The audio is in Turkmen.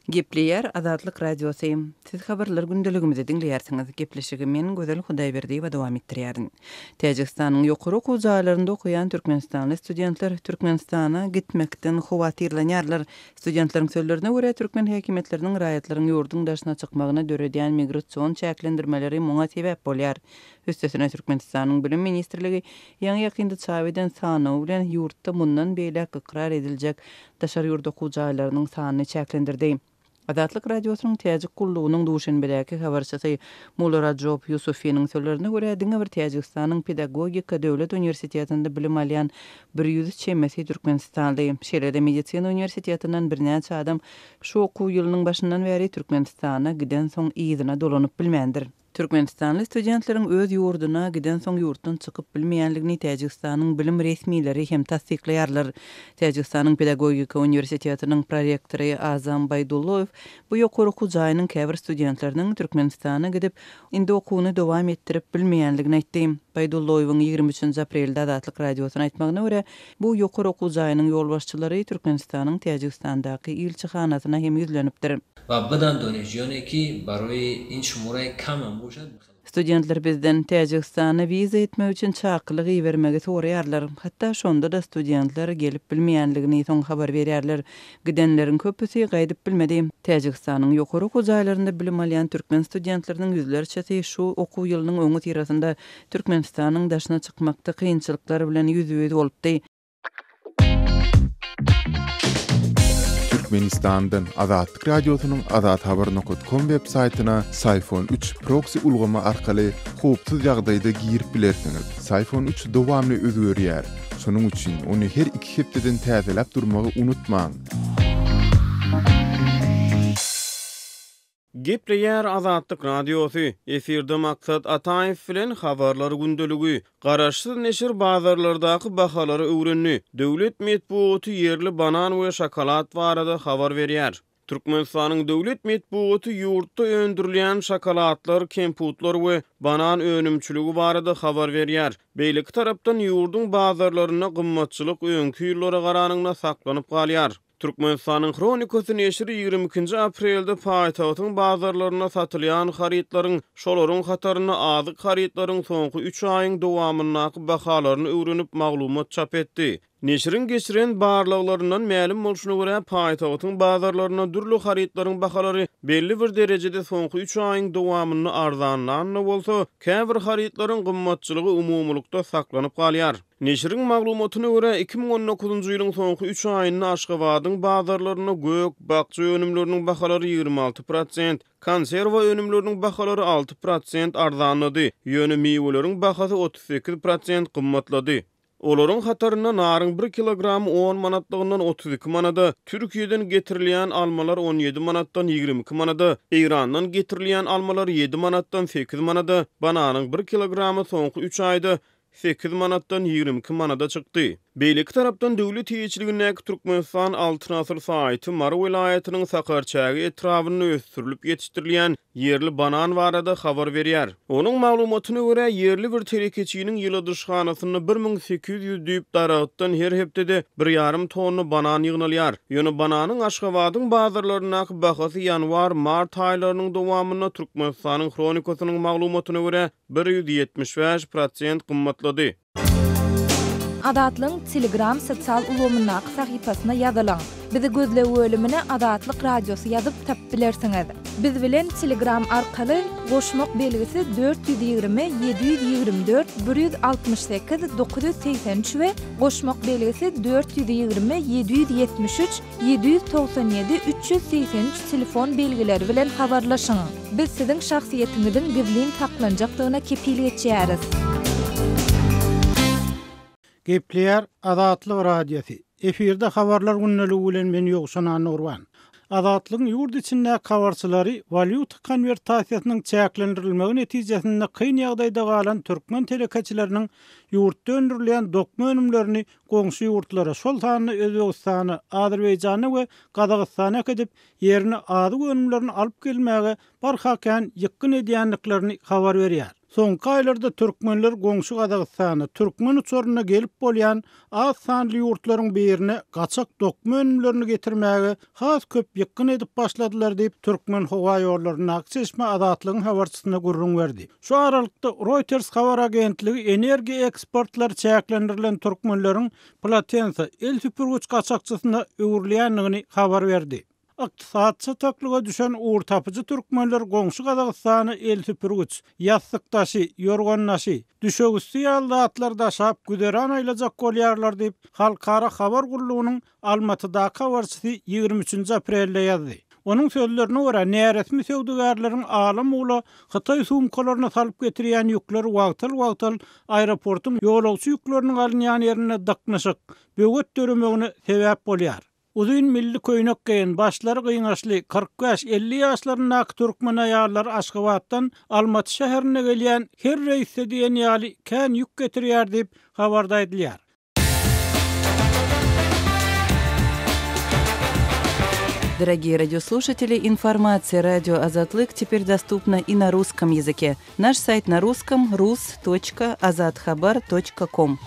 Gepleýär Azatlyk Radiosy. Siz habarlar gündeligimizi diňleýärsiňiz. Gepleşigi men, Gözel Hudaýberdiýewa dowam etdirýärin. Täjigistanyň ýokary okuw jaýlarynda okaýan türkmenistanly studentler Türkmenistana gitmekden howatyrlanýarlar. Studentleriň sözlerine görä, türkmen häkimiýetleriniň raýatlaryň ýurduň daşyna çykmagyna döredýän migrasion çäklendirmeleri muňa sebäp bolýar. Üstesine, Türkmenistanyň Bilim ministrligi ýaňy-ýakynda çap eden sanawy bilen ýurtda mundan beýläk ykrar ediljek daşary ýurt okuw jaýlarynyň sanyny çäklendirdi. Azatlyk Radiosynyň Täjik gullugynyň Duşenbedäki habarçysy Mularajob Ýusufiniň sözlerine görä, diňe bir Täjigistanyň Pedagogika döwlet uniwersitetinde bilim alýan 100 çemesi türkmenistanly, şeýle-de Medisina uniwersitetinden birnäçe adam şu okuw ýylynyň başyndan bäri Türkmenistana gidensoň yzyna dolanyp bilmändir. Türkmenistanly studentleriň öz ýurduna gidensoň ýurtdan çykyp bilmeýänligini Täjigistanyň bilim resmileri hem tassyklaýarlar. Täjigistanyň Pedagogika uniwersitetiniň prorektory Azam Baýdulloýew bu ýokary okuw jaýynyň käbir studentleriniň Türkmenistana gidip, indi okuwyny dowam etdirip bilmeýänligini aýtdy. Baýdulloýewiň 23 nji aprelde Azatlyk Radiosyna aýtmagyna görä, bu ýokary okuw jaýynyň ýolbaşçylary Türkmenistanyň Täjigistandaky ilçihanasyna hem ýüzlenipdir. Wa bidan donişjiyone ki baroyi in şumurayi kam am boşad. Studentler bizden Täjigistana wiza etmek üçin çakylyk ibermegi soraýarlar. Hatda şonda-da studentler gelip bilmeýänligini soň habar berýärler. Gidenleriň köpüsi gaýdyp bilmedi. Täjigistanyň ýokary okuw jaýlarynda bilim alýan türkmen studentleriniň ýüzlerçesi şu okuw ýylynyň öňüsyrasynda Türkmenistanyň daşyna çykmakda kynçylyklar bilen ýüzbe-ýüz bolupdy. Türkmenistandan Azatlyk Radiosynyň azathabar nokat kom web saýtyna Syfon üç proksi ulgamy arkaly howpsuz ýagdaýda girip bilersiňiz. Syfon üç dowamly özgerýär. Şonuň üçin ony her iki hepdeden täzeläp durmagy unutmaň. Gepleýär Azatlyk Radiosy, Efirde Maksat Ataýew bilen Habarlar gündeligi. Garaşsyz neşir bazarlardaky bahalary öwrendi. Döwlet metbugaty ýerli banan we şokolad barada habar berýär. Türkmenistanyň döwlet metbugaty ýurtda öndürilýän şokoladlar, kemputlar we banan önümçiligi barada habar berýär. Beýleki tarapdan, ýurduň bazarlarynda gymmatçylyk öňki ýyllara garanyňda saklanyp galýar. Türkmenistanyň Hronikasy neşiri 22-nji aprelde paýtagtyň bazarlarynda satylýan harytlaryň, şolaryň hatarynda azyk harytlaryň soňky üç aýyň dowamyndaky bahalaryny öwrenip maglumat çap etdi. Neşiriň geçiren barlaglaryndan mälim bolşuna görä, paýtagtyň bazarlarynda dürli harytlaryň bahalary belli bir derejede soňky üç aýyň dowamynda arzanlan-da bolsa, käbir harytlaryň gymmatçylygy umumylykda saklanyp galýar. Neşiriň maglumatyna görä, 2019-njy ýylyň soňky üç aýynda Aşgabadyň bazarlarynda gök, bakja önümleriniň bahalary 26 prosent, konserwa önümleriniň bahalary 6 prosent arzanlady, ýöne miweleriň bahasy 38 prosent gymmatlady. Olaryň hatarynda naryň bir kilogramy on manatlygyndan 32 manada, Türkiýeden getirilýän almalar 17 manatdan 22 manada, Eýrandan getirilýän almalar ýedi manatdan sekiz manada, bananyň bir kilogramy soňky üç aýda sekiz manatdan 22 manada çykdy. Beýleki tarapdan, döwlet eýeçiligindäki Türkmenistan Altyn asyr saýty Mary welaýatynyň Sakarçäge etrabynda ösdürilip ýetişdirilýän ýerli banan barada habar berýär. Onuň maglumatyna görä, ýerli bir telekeçiniň ýyladyşhanasynda 1800 düýp daragtdan her hepdede bir ýarym tonna banan ýygnalýar. Ýöne bananyň Aşgabadyň bazarlaryndaky bahasy ýanwar-mart aýlarynyň dowamynda Türkmenistanyň Hronikasynyň maglumatyna görä, 175 prosent gymmatlady. Azatlygyň Telegram sosial ulgamyndaky sahypasyna ýazylyň. Bizi gözleg bölümine Azatlyk Radiosy ýazyp tapyp bilersiňiz. Biz bilen Telegram arkaly goşmak belgisi 420 724 168 983 we goşmak belgisi 420 773 797 383 telefon belgileri bilen habarlaşyň. Biz siziň şahsyýetiňiziň gizlin saklanjakdygyna kepil geçýäris. Gepleýär Azatlyk Radiosy. Efirde Habarlar gündeligi bilen men Ýowşan Annagurban. Azatlygyň ýurt içindäki habarçylary walýuta konwertasiýasynyň çäklendirilmegi netijesinde kyn ýagdaýda galan türkmen telekeçileriniň ýurtda öndürilýän dokma önümlerini goňşy ýurtlara, şol sanda Özbegistana, Azerbaýjana we Gazagystana äkidip, ýerine azyk önümlerini alyp gelmäge barha kän ýykgyn edýändiklerini habar berýär. Soňky aýlarda türkmenler goňşy Gazagystana türkmen uçarynda gelip bolýan az sanly ýurtlaryň birine gaçak dokma önümlerini getirmäge has köp ýykgyn edip başladylar diýip, Türkmenhowaýollaryndaky çeşme Azatlygyň habarçysyna gürrüň berdi. Şu aralykda, Reuters habar agentligi energiýa eksportlary çäklendirilen türkmenleriň plotensa, el süpürgiç gaçakçysyna öwrülýändigini habar berdi. Ykdysady çataklyga düşen ugurtapyjy türkmenler goňşy Gazagystana el süpürgiç, ýassyk daşy, ýorgan daşy, düşegüsti ýaly zatlary daşap güzeran aýlajak bolýarlar diýip, halkara habar gullugynyň Almatydaky habarçysy 23-nji aprelde ýazdy. Onuň sözlerine görä, näresmi söwdagärleriň ala-mula hytaý sumkalaryna salyp getirýän ýükleri wagtal-wagtal aeroportuň ýolagçy ýükleriniň alynýan ýerinde dyknyşyk, böwet döremegine sebäp bolýar. Uzyn milli köýnek geýen, başlary gyňaçly, 45, 50 ýaşlaryndaky türkmen aýallary Aşgabatdan Almaty şäherine gelýän her reýsde diýen ýaly kän ýük getirýär diýip, habarda aýdylýar. Дорогие радиослушатели, информация радио Азатлык теперь доступна и на русском языке. Наш сайт на русском rus.azathabar.com.